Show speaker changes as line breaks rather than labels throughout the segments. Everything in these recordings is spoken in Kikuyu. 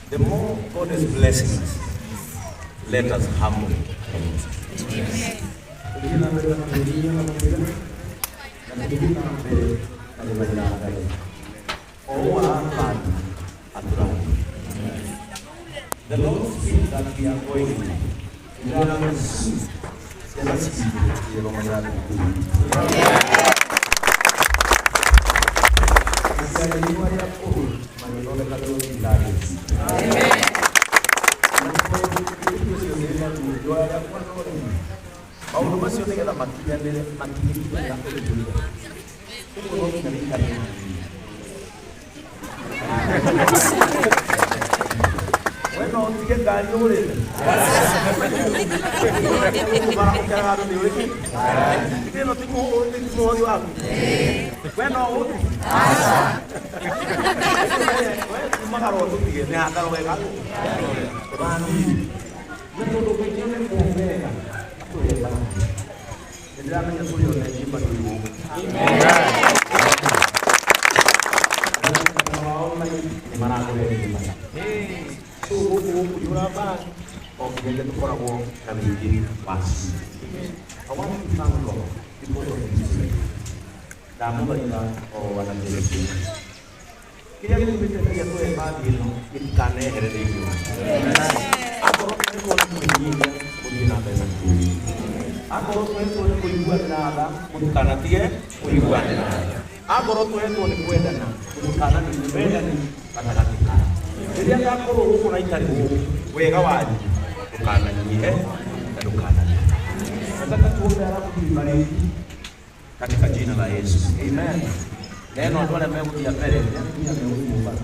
The more God is blessing us, let us humble ourselves. The Lord speaks that we are going maundu macio nigetha makinyanire makinyĩre ũguo no nginya wĩikare we no ũtige ngari ũgũrĩte bara ũkeraga andũ nĩ ũrĩkũ githĩ ĩno ti mũhothi waku we no ũthi we umagara ũtũtige nĩ hathara wega na tondũ Ngai nĩonetwo wega atũhe baraka nĩ ndĩramenya tũrĩ ona aingĩ bado gũkũ nĩ maragũrehe baraka so gũkũ gũkũihũra mbara o nginyagia tũkoragwo na wĩingĩ wa ciugo. I want to thank God because of this. Ndamũthaitha o anajesu kĩrĩa gĩtũmĩte Ngai atũhe bathi ĩno gĩtikanehere thĩinĩ wa akorwo twehetwo nĩ kwĩnyihia mũthiĩ na mbere na kwĩnyihia akorwo twehetwo nĩ kũiguanĩra tha mũtikanatige kũiguanĩra tha akorwo twehetwo nĩ kwendana mũtikananine wendani gatagatĩ kanyu rĩrĩa ngakorwo gũkũ na itarĩ gũkũ wega wanyu ndũkananyihe na ndũkananyihe. Nataka tuombe alafu tuibariki katika jina la Yesu. Amen. Neno andũ arĩa megũthiĩ mbere nĩ atumia megũthiĩ bara.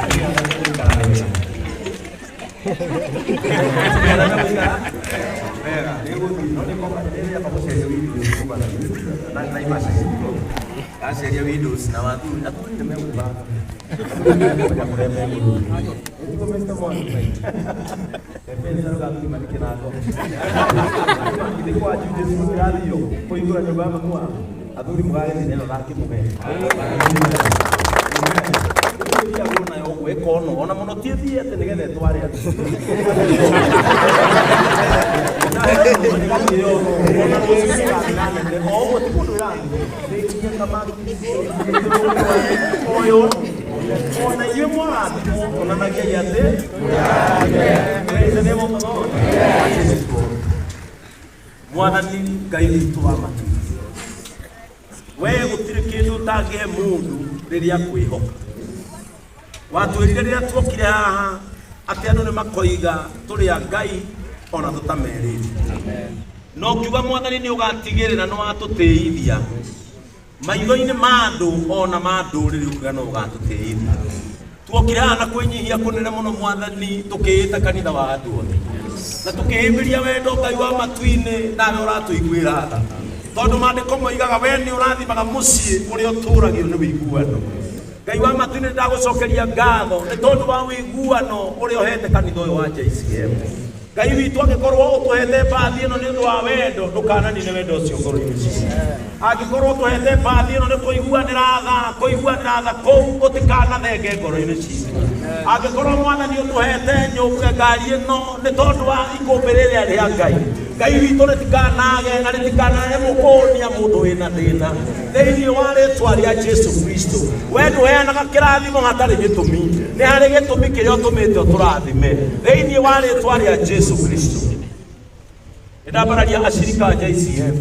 Atumia megũikara wega. Atumia arĩa megũikara wega. Nĩgũthiĩ no nĩkoka nĩrĩamba gũcenjia windows kuma na Naivasha. Ndacenjia windows na athuri athuri nĩ megũbanga. Athuri nĩ mekũmenya kũrĩa megũthiĩ. Nĩguo Mr. Mwangi. Kũhingũra nyũmba ya mami wao athuri mũgagĩthiĩ neno nakĩmũhe ĩthiagwo nayo ũguo ĩkonwo ona mũno ti ĩthiĩ atĩ nĩgetha ĩtware andũ ĩgathiĩ yonwo ona rũciũ ĩgathiĩ na nene o ũguo ti kũndũ ĩrathiĩ nĩ nginya kamaki o yonwo ona inyuĩ mwarathimwo onanagiai atĩ Praise the name of the Lord. Mwathani Ngai witũ wa matu we gũtirĩ kĩndũ ũtangĩhe mũndũ rĩrĩa akwĩhoka watwĩrire rĩrĩa tuokire haha atĩ andũ nĩ makoiga tũrĩ a Ngai ona tũtamerĩte no kiuga Mwathani nĩ ũgatigĩrĩra nĩ watũtĩithia maitho-inĩ ma andũ ona ma ndũrĩrĩ ũkiuga no ũgatũtĩithia tuokire haha na kwĩnyihia kũnene mũno Mwathani tũkĩĩta kanitha wa andũ othe na tũkĩhĩmbĩria wendo Ngai wa matu-inĩ nawe ũratũiguĩra tha tondũ maandĩko moigaga we nĩ ũrathimaga mũciĩ ũrĩa ũtũragio nĩ ũiguano Ngai wa matu-inĩ ndagũcokeria ngatho nĩ tondũ wa ũiguano ũrĩa ũhete kanitha ũyũ wa JCM Ngai witũ angĩkorwo ũtũhete mbathi ĩno nĩ ũndũ wa wendo ndũkananine wendo ũcio ngoro-inĩ citũ angĩkorwo ũtũhete mbathi ĩno nĩ kũiguanĩra tha kũiguanĩra tha kũu gũtikanathenge ngoro-inĩ citũ angĩkorwo Mwathani ũtũhete nyũmba ngari ĩno nĩ tondũ wa ikũmbĩ rĩrĩa rĩa Ngai Ngai witũ rĩtikanage na rĩtikanaremwo kũhũnia mũndũ wĩna thĩna thĩinĩ wa rĩtwa rĩa Jesu Kristo we ndũheanaga kĩrathimo hatarĩ gĩtũmi nĩ harĩ gĩtũmi kĩrĩa ũtũmĩte ũtũrathime thĩinĩ wa rĩtwa rĩa Jesu Kristo nĩ ndambararia acirika a JCM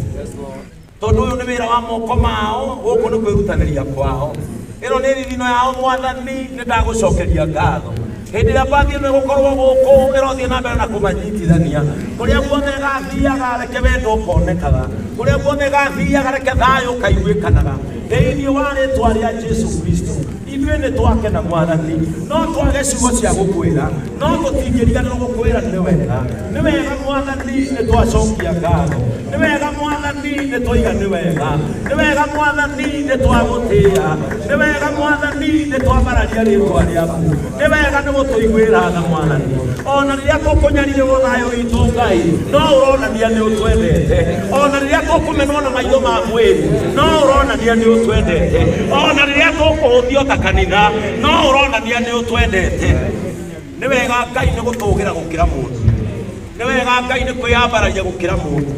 tondũ ũyũ nĩ wĩra wa moko mao gũkũ nĩ kwĩrutanĩria kwao ĩno nĩ thithino yao Mwathani nĩ ndagũcokeria ngatho hĩndĩ ĩrĩa mbathi ĩno ĩgũkorwo gũkũ ĩrothiĩ na mbere na kũmanyitithania kũrĩa guothe ĩgathiaga reke wendo ũkonekaga kũrĩa guothe ĩgathiaga reke thayũ ũkaiguĩkanaga thĩinĩ wa rĩtwa rĩa Jesu Kristo. Ithuĩ nĩ twakena Mwathani, no twage ciugo cia gũkwĩra, no tũtingĩriganĩrwo gũkwĩra nĩ wega. Nĩ wega Mwathani, nĩ twacokia ngatho. Nĩ wega Mwathani, nĩ twaiga nĩ wega. Nĩ wega Mwathani, nĩ twagũtĩĩa. Nĩ wega Mwathani, nĩ twambararia rĩtwa rĩaku. Nĩ wega nĩ gũtũiguĩra tha Mwathani. Ona rĩrĩa tũkũnyarirĩrwo thayũ witũ Ngai, no ũronania nĩ ũtwendete. Ona rĩrĩa tũkũmenwo na maitho ma mwĩrĩ, no ũronania nĩ ũtwendete. Ona rĩrĩa tũkũhũthio ta kanitha, no ũronania nĩ ũtwendete. Nĩ wega Ngai nĩ gũtũgĩra gũkĩra mũndũ. Nĩ wega Ngai nĩ kwĩyambararia gũkĩra mũndũ.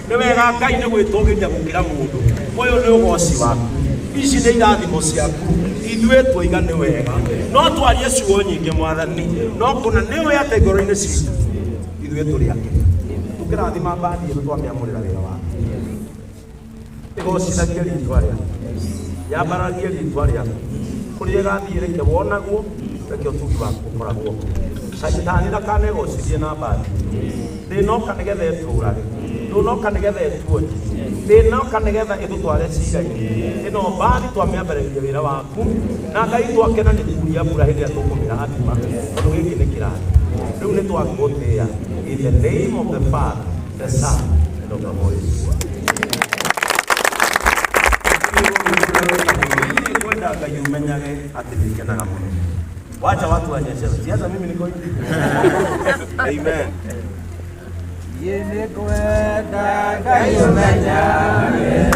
Nĩ wega Ngai nĩ gwĩtũgĩria gũkĩra mũndũ. Ũyũ nĩ ũgoci waku. Ici nĩ irathimo ciaku. Ithuĩ twoiga nĩ wega. No twarie ciugo nyingĩ Mwathani, no kũna nĩ ũĩ atĩ ngoro-inĩ citũ ithuĩ tũrĩ akenu. Tũkĩrathima mbandi ĩno twamĩamũrĩra wĩra waku. Ĩgocithagie rĩtwa rĩaku. Yambararie rĩtwa rĩaku. Kũrĩa ĩgathiĩ reke wonagwo, reke ũtugi waku ũkoragwo. Caitani ndakanegocithie na mbandi. Ndĩnoka nĩgetha ĩtũrage. Ndũnoka nĩgetha ĩtuonje. Ndĩnoka nĩgetha ĩtũtware cira-inĩ. Ĩno mbathi twamĩambĩrĩria wĩra waku. Na Ngai twakena nĩ kuria mbura hĩndĩ ĩrĩa tũkũmĩrathima, tondũ gĩkĩ nĩ kĩrathimo. Rĩu nĩ twagũtĩĩa. In the name of the Father, the Son, and of the Holy Spirit. Niĩ ngwenda Ngai ũmenyage atĩ nĩngenaga mũno. Wacha watu wanyeshewe. Siasa mimi niko hivi. Amen.
Niĩ nĩngwenda Ngai ũmenyage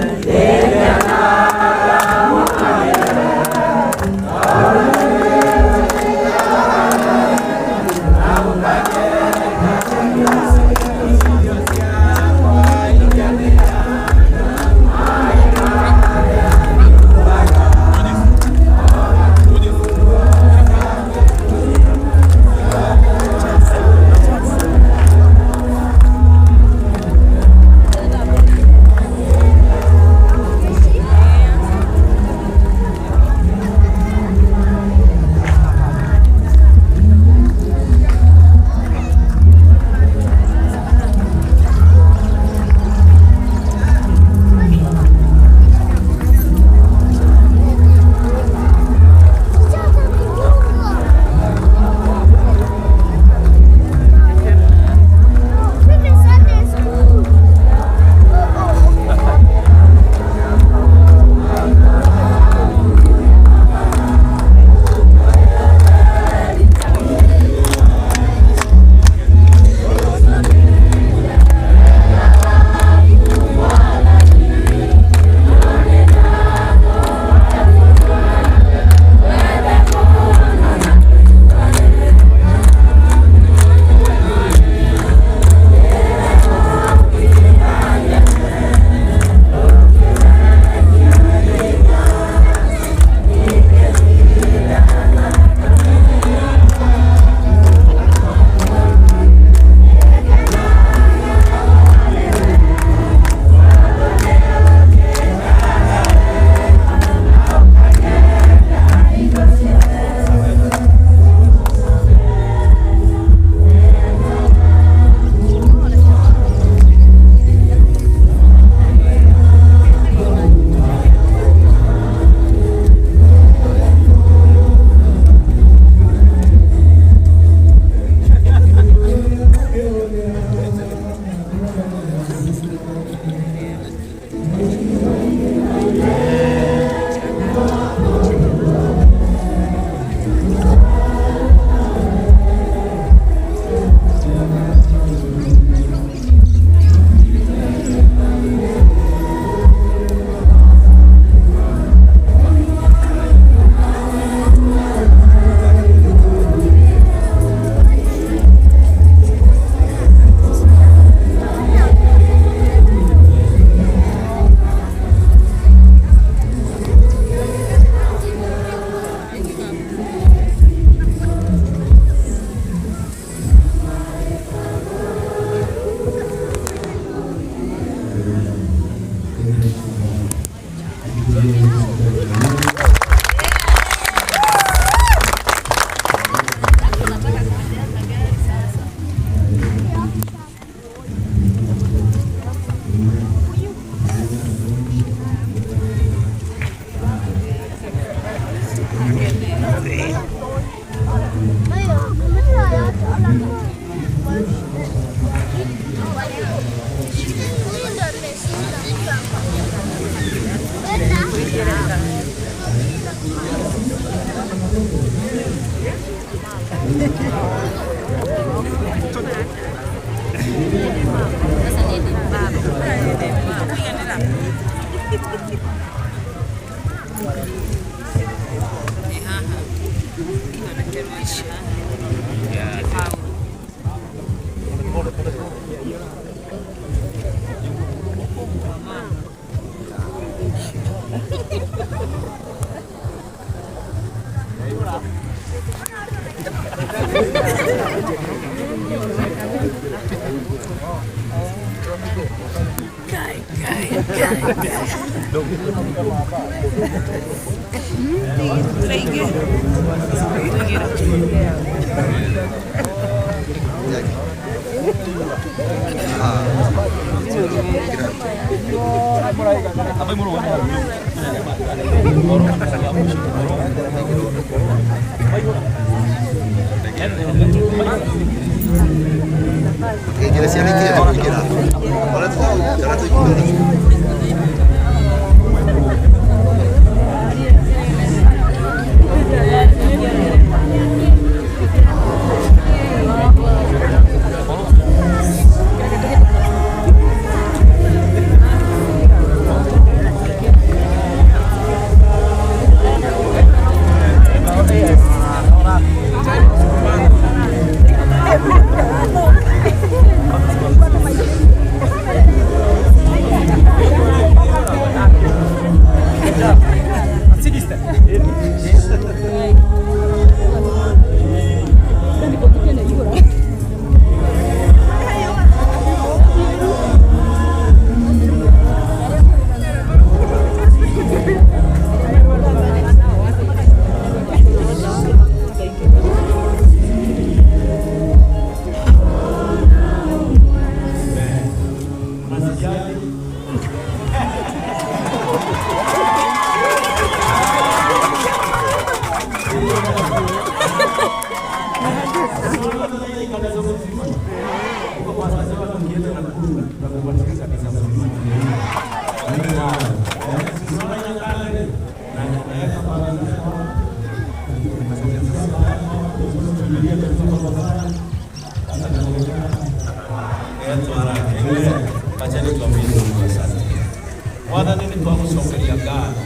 Mwathani nĩ twagũcokeria ngatho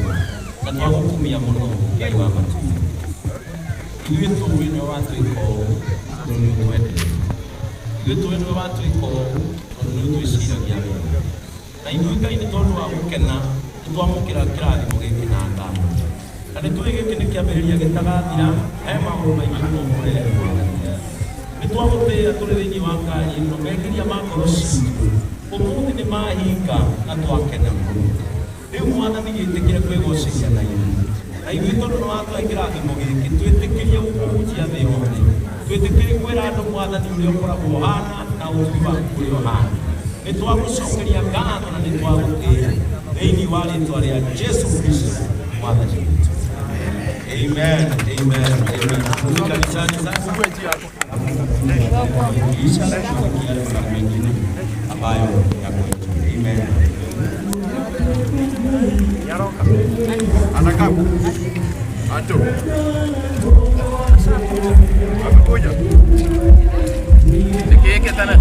na twagũkumia mũno Ngai wa matu. Ithuĩ tũĩ nĩwe watwĩka ũũ tondũ nĩ ũtwendete. Ithuĩ tũĩ nĩwe watwĩka ũũ tondũ nĩ ũtwĩciragia wega. Na ithuĩ Ngai nĩ tondũ wa gũkena nĩ twamũkĩra kĩrathimo gĩkĩ na ngatho. Na nĩ tũĩ gĩkĩ nĩ kĩambĩrĩria gĩtagathira, he maũndũ maingĩ mũno ũkũrehe Mwathani. Nĩ twagũtĩĩa tũrĩ thĩinĩ wa ngari ĩno mekĩria ma ngoro citũ ũmũthĩ nĩ mahinga na twakena mũno. Rĩu Mwathani gĩtĩkĩre kwĩgocithia na ithuĩ. Na ithuĩ tondũ nĩ watũhe kĩrathimo gĩkĩ twĩtĩkĩrie gũkũhunjia thĩ yothe. Twĩtĩkĩrie kwĩra andũ Mwathani ũrĩa ũkoragwo ũhana na ũtugi waku ũrĩa ũhana. Nĩ twagũcokeria ngatho na nĩ twagũtĩĩa thĩinĩ wa rĩtwa rĩa Jesu Kristo Mwathani witũ. Amen, amen, amen. Turudi kanisani sasa. Kisha tushughulikie yale mambo mengine ambayo yako nje. Amen.
Amekuja. Nikiweke tena.